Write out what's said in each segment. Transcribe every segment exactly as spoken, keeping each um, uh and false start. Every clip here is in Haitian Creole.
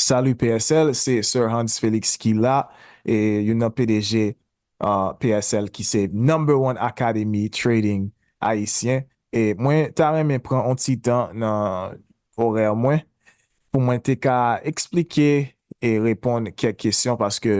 Salut P S L, se Sir Hans Felix ki la, e youn nan P D G uh, P S L ki se number one academy trading ayisyen. E mwen ta renmen pran yon ti tan nan orè mwen pou mwen te ka eksplike e reponn kèk kesyon paske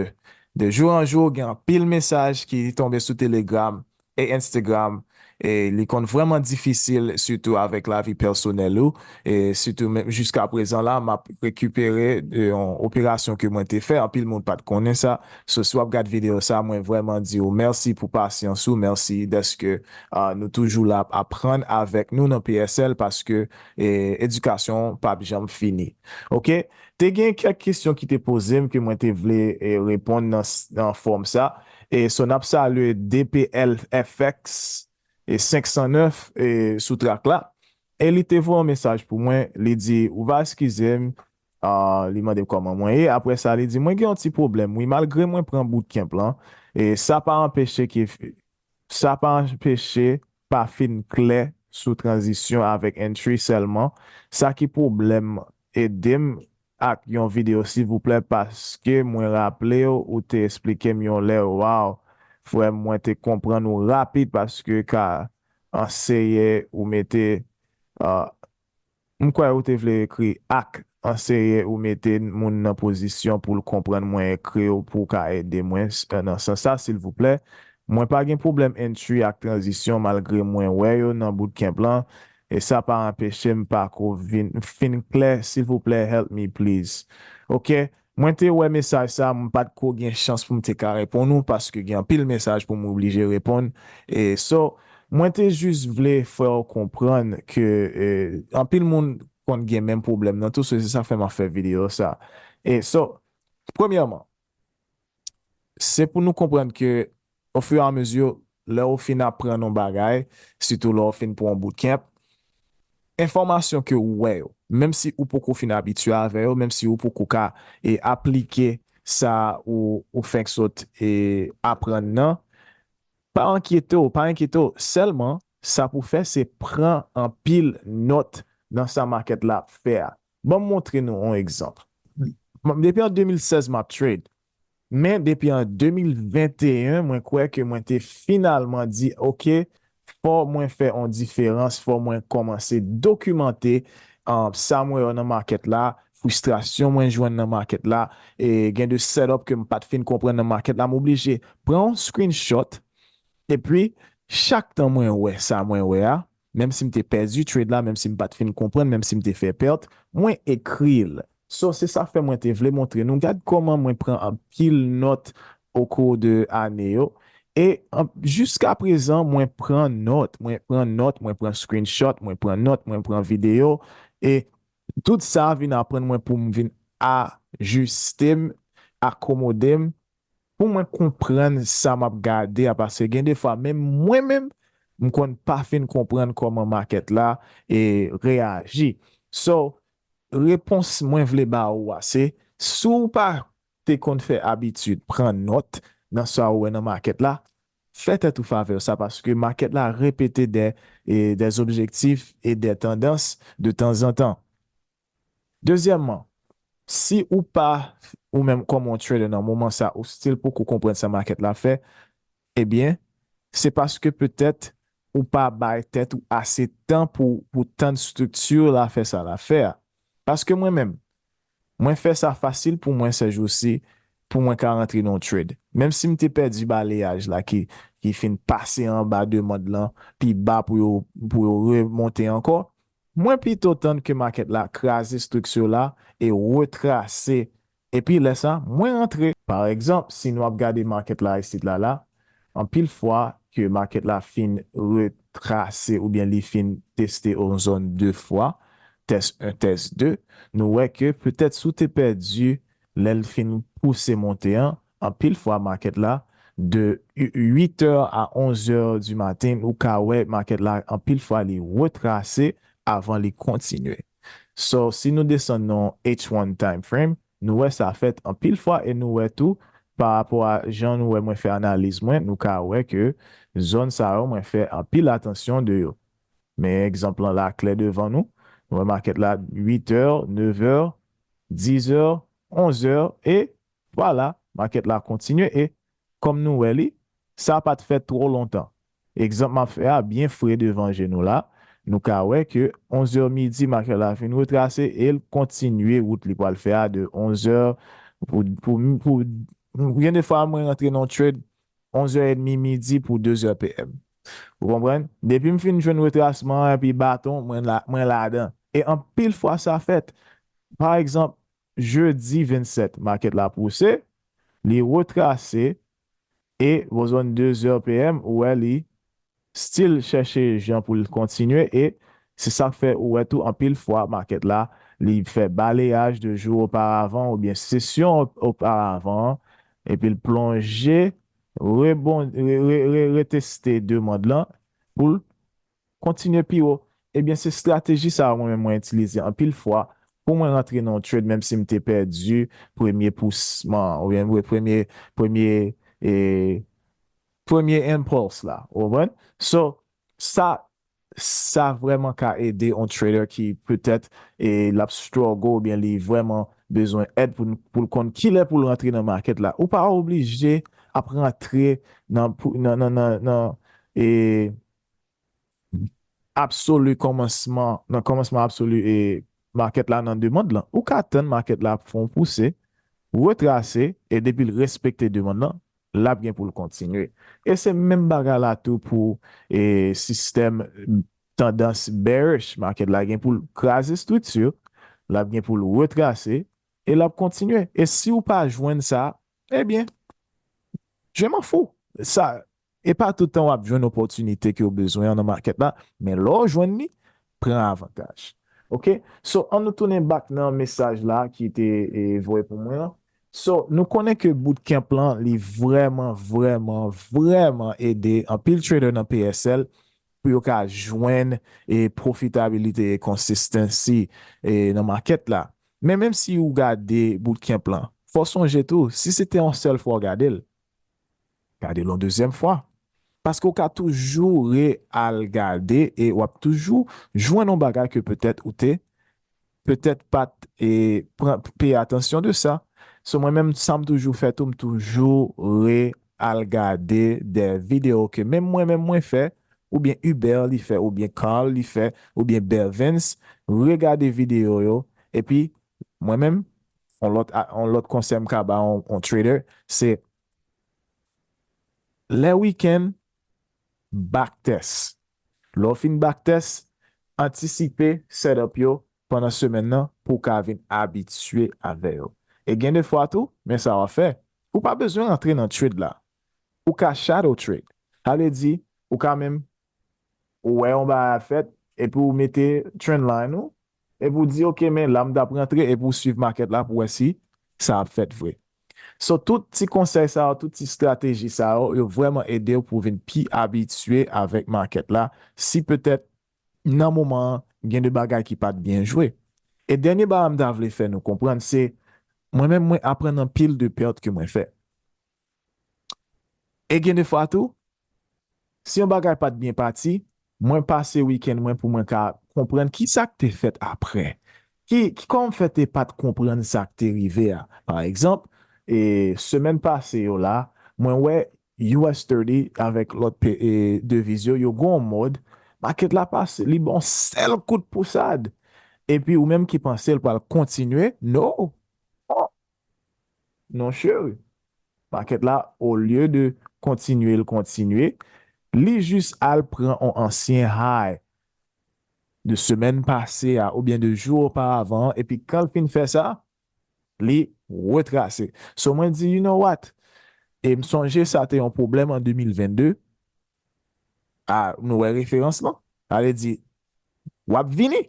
de jou an jou gen anpil mesaj ki tonbe sou Telegram e Instagram e li konn vrèman difisil sitou avèk lavi pèsonèl ou e sitou menm jiska prezan la m ap rekipere de yon operasyon ke mwen te fè, anpil moun pa t konnen sa. So si w ap gad videyo sa mwen vrèman di w mèsi pou pasyans ou, mèsi dèske uh, nou toujou la ap aprann avèk nou nan P S L paske e, edikasyon p ap janm fini. Oke? Te gen kèk kesyon ki te poze m ke mwen te vle e, reponn nan, nan fòm sa. E so n ap salye D P L F X e senk san nèf e sou trak la. E li te voye yon mesaj pou mwen, li di ou va eskize m, uh, li mande m kòman mwen ye. Apre sa li di mwen gen yon ti pwoblèm wi, malgre mwen pran bootcamp lan, e sa pa anpeche ke sa pa anpeche pa fin klè sou tranzisyon avèk entry sèlman. Sa ki pwoblèm, ede m ak yon videyo silvouplè paske mwen raple w ou te esplike m yon lè, waw, frè m, mwen te konprann ou rapid paske ka anseye ou mete uh, m kwè ou te vle ekri ak anseye ou mete moun nan pozisyon pou l konprann mwen ekri w pou w ka ede mwen nan sans sa silvouplè. Mwen pa gen pwoblèm entry ak tranzisyon malgre mwen wè yo nan bootcamp lan e sa pa anpeche m pa ko vin fin klè silvouplè help me please. Oke. Mwen te wè mesaj sa, mwen pa t ko gen chans pou m te ka reponn ou paske gen anpil mesaj pou m oblije reponn. E so, mwen te jis vle fè w konprann ke e, anpil moun konn gen menm pwoblèm nan tou, so se sa k fè m ap fè videyo sa. E so, premyèman, se pou nou konprann ke ofiramezi lè ou fin aprann yon bagay, sitou lè ou fin pran yon bootcamp, enfòmasyon ke ou wè yo, menm si ou poko fin abitye avè yo, menm si ou poko ka e aplike sa ou ou fenk sot e aprann nan, pa enkyete w, pa enkyete w, sèlman sa pou fè se pran anpil nòt nan sa makèt la ap fè a. Ban m montre nou yon egzanp. Depi an de mil sèz m ap trade, men depi an de mil venteyen mwen kwè ke mwen te finalman di oke, fò mwen fè yon diferans, fò mwen kòmanse dokimante sa mwen wè nan makèt la, fristrasyon mwen jwenn nan makèt la, e gen de setup ke m pa t fin konprann nan makèt la, m oblije pran yon screenshot, epi chak tan mwen wè sa mwen wè a, menm si m te pèdi trade la, menm si m pa t fin konprann, menm si m te fè pèt, mwen ekri l. So se sa fè mwen te vle montre nou gad kòman mwen pran anpil nòt okou de ane yo. E jiska prezan mwen pran nòt, mwen pran nòt, mwen pran screenshot, mwen pran nòt, mwen pran videyo. E tout sa vin aprann mwen pou m vin ajiste m, akomode m, pou mwen konprann sa m ap gade a, paske gen de fwa menm mwen menm m konn pa fin konprann kòman makèt la e reyaji. So, repons mwen vle ba ou a se, si w pa te konn fè abitid pran nòt nan sa ou wè nan makèt la, fè tèt ou favè sa paske makèt la repete de e de objektif e de tandans de tanzantan. Dezyèmman, si ou pa ou menm kòm yon trader nan moman sa ou still poko konprann sa makèt la fè, ebyen se paske petèt ou pa bay tèt ou ase tan pou pou tann strikti la fè sa l ap fè a. Paske mwen menm, mwen fè sa fasil pou mwen sèjousi pou mwen ka rantre nan yon trade. Menm si m te pèdi baleyaj la ki ki fin pase anba demann lan pi ba pou yo pou yo remonte ankò, mwen pito tann ke makèt la kraze strikti la e retrase epi lè sa mwen rantre. Pa egzanp, si nou ap gade makèt la isit la la, anpil fwa ke makèt la fin retrase oubyen li fin teste yon zòn de fwa, tès en, tès de, nou wè ke petèt si w te pèdi lè l fin pouse monte an, anpil fwa makèt la de uit è a onz è di maten, ou ka wè makèt la anpil fwa li retrase avan li kontinye. So, si nou desann nan H one time frame, nou wè sa fèt anpil fwa e nou wè tou pa rapò a jan nou wè mwen fè analiz mwen, nou ka wè ke zòn sa yo mwen fè anpil atansyon de yo. Men egzanp lan la klè devan nou. Nou wè makèt la uit è, nèf è, diz è, onzè, e vwala, makèt la kontinye, e kòm nou wè li, sa pa t fèt twò lontan. Egzanp m ap fè a byen fre devan je nou la, nou ka wè ke onzè midi, makèt la fin retrase e l kontinye wout li pral fè a de onzè pou, pou, pou, gen de fwa mwen rantre nan trade onzè edmi midi pou dezè P M. Ou konprann? Depi m fin jwenn retrasman an epi baton, mwen la, mwen ladan. E anpil fwa sa fèt. Pa egzanp, jedi vennsèt, makèt la pouse, li retrase, e bò zòn dezè P M, ou wè li still chèche jan pou l kontinye, e se sa k fè ou wè tou anpil fwa makèt la, li fè baleyaj de jou oparavan oubyen sesyon op-, oparavan, epi l plonje, rebon-, re-, re-, re-, reteste demann lan pou l kontinye pi wo. Ebyen, se estrateji sa a mwen menm mwen itilize anpil fwa pou mwen rantre nan yon trade, menm si m te pèdi premye pousman, oubyen premye, premye, e, premye impulse la. Ou konprann? So, sa, sa vrèman ka ede yon trader ki petèt, e, l ap struggle oubyen li vrèman bezwen èd pou, pou l konn kilè pou l rantre nan makèt la. Ou pa oblije ap rantre nan, pou, nan, nan, nan, nan, e, absoli kòmansman, nan kòmansman absoli e makèt la nan demann lan. Ou ka tann makèt la ap fè yon pouse, retrase, e depi l respekte demann lan, l ap gen pou l kontinye. E se menm bagay la tou pou, e, sistèm tandans bearish, makèt la gen pou l kraze estrikti, l ap gen pou l retrase, e l ap kontinye. E si w pa jwenn sa, ebyen, je m'en fous. Sa, e pa tout tan w ap jwenn opòtinite ke w bezwen an nan makèt la, men lè w jwenn li, pran avantaj. Oke? So, an nou tounen back nan mesaj la ki te, e, voye pou mwen an. So, nou konnen ke bootcamp lan, li vrèman, vrèman, vrèman ede anpil trader nan P S L pou yo ka jwenn, e, pwofitabilite e consistency, e, nan makèt la. Men menm si ou gade bootcamp lan, fò sonje tou, si se te yon sèl fwa w gade l, gade l yon dezyèm fwa. Paske w ka toujou re-al gade e w ap toujou jwenn yon bagay ke petèt ou te, petèt pa t, e, pran, peye atansyon de sa. So, mwen menm, sa m toujou fè tou, m toujou re-al gade de videyo ke menm mwen menm mwen fè, oubyen Hubert li fè, oubyen Carl li fè, oubyen Bervens, regade videyo yo, epi mwen menm, yon lòt, a, yon lòt konsèy m ka ba yon, yon trader, se lè wikenn, backtest. Lè w fin backtest, antisipe setup yo pandan semèn nan pou w ka vin abitye avè yo. E gen de fwa tou, men sa w ap fè, ou pa bezwen rantre nan trade la. Ou ka shadow trade. Sa vle di, ou ka menm ou wè yon bagay ap fèt, epi ou mete trend line ou, epi ou di, "Ok, men la m t ap rantre," epi ou swiv makèt la pou wè si sa ap fèt vre. So, tout ti konsèy sa yo, tout ti estrateji sa yo, yo vrèman ede w pou w vin pi abitye avèk makèt la, si petèt nan moman an, gen de bagay ki pa t byen jwe. E dènye bagay m ta vle fè nou konprann, se mwen menm, mwen aprann anpil de pèt ke mwen fè. E gen de fwa tou, si yon bagay pa t byen pati, mwen pase wikenn mwen pou mwen ka konprann ki sa k te fèt apre. Ki, ki kòman m fè te pa t konprann sa k te rive a. Pa egzanp, e, semèn pase yo la, mwen wè U S thirty avèk lòt pe-, e, deviz yo, yo gon mòd, makèt la pase, li ba w sèl kout pousad. Epi ou menm ki panse l pral kontinye, no. Non, cheri. Makèt la, olye de kontinye, l kontinye, li jis al pran yon ansyen high de semèn pase a, oubyen de jou oparavan, epi kan l fin fè sa, li retrase. So, mwen di, "You know what?" E m sonje sa te yon pwoblèm an de mil vennde. A, nou wè referans lan? Sa vle di, w ap vini.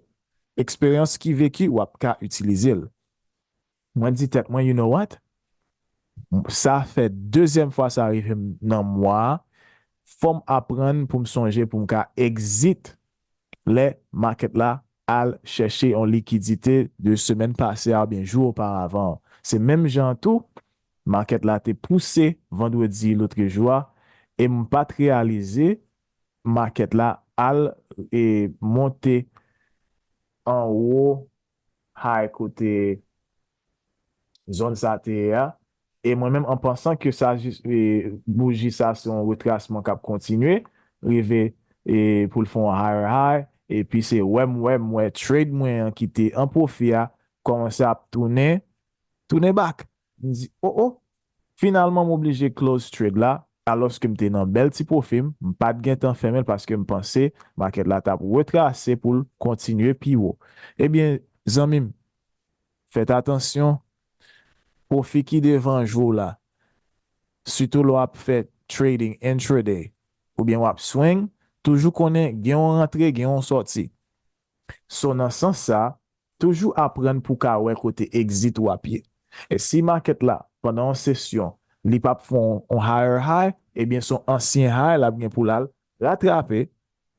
Eksperyans ki veki, w ap ka itilize l. Mwen di tèt mwen, "You know what?" Sa fè dezyèm fwa sa rive m nan mwa a. Fò m aprann pou m sonje pou m ka exit lè makèt la al chèche yon likidite de semèn pase a oubyen jou oparavan an. Se menm jan an tou, makèt la te pouse vandredi lotrejou a, e m pa t reyalize makèt la al, e, monte anwo high kote zòn sa te ye a. E mwen menm, an pansan ke sa jis, e, bouji sa se yon retrasman k ap kontinye, rive, e, pou l fè yon higher high, epi se wè m wè, m wè trade mwen an ki te an pwofi a kòmanse ap tounen, tounen back. M di, oh, oh, finalman, m oblije close trade la, alòske m te nan bèl ti pwofi m, m pa t gentan fèmen l paske m panse makèt la t ap retrase pou l kontinye pi wo. Ebyen, zanmi m, fèt atansyon, pwofi ki devan je w la, sitou lè w ap fè trading intraday, oubyen w ap swing, toujou konnen gen yon rantre, gen yon sòti. So, nan sans sa, toujou aprann pou w ka wè kote exit ou ap ye. E si makèt la, pandan yon sesyon, li p ap fè yon, yon higher high, ebyen, se yon ansyen high l ap gen pou l al ratrape,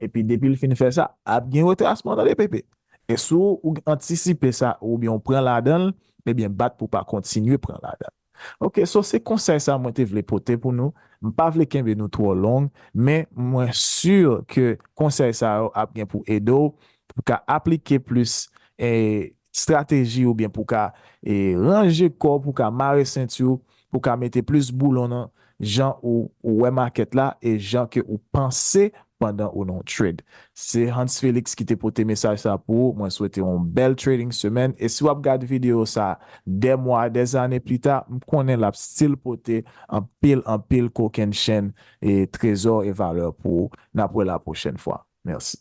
epi depi l fin fè sa, ap gen retrasman nan D P P. E si w antisipe sa, oubyen w pran ladan l, ebyen, bat pou w pa kontinye pran ladan l. Ok, so se konsèy sa mwen te vle pote pou nou. M pa vle kenbe nou twò long, men mwen si ke konsèy sa yo ap gen pou ede w, pou w ka aplike plis, e, estrateji oubyen pou w ka, e, ranje kò w, pou w ka mare senti w, pou w ka mete plis boulon nan jan ou, ou wè makèt la e jan ke ou panse pandan ou nan trade. Se Hans Felix ki te pote mesaj sa pou ou. Mwen swete yon bèl trading semèn. E si w ap gade videyo sa dè mwa, dè zane pli ta, m konnen l ap still pote anpil, anpil kokennchenn e trezò e valè pou ou. N ap wè la pwochèn fwa. Mèsi.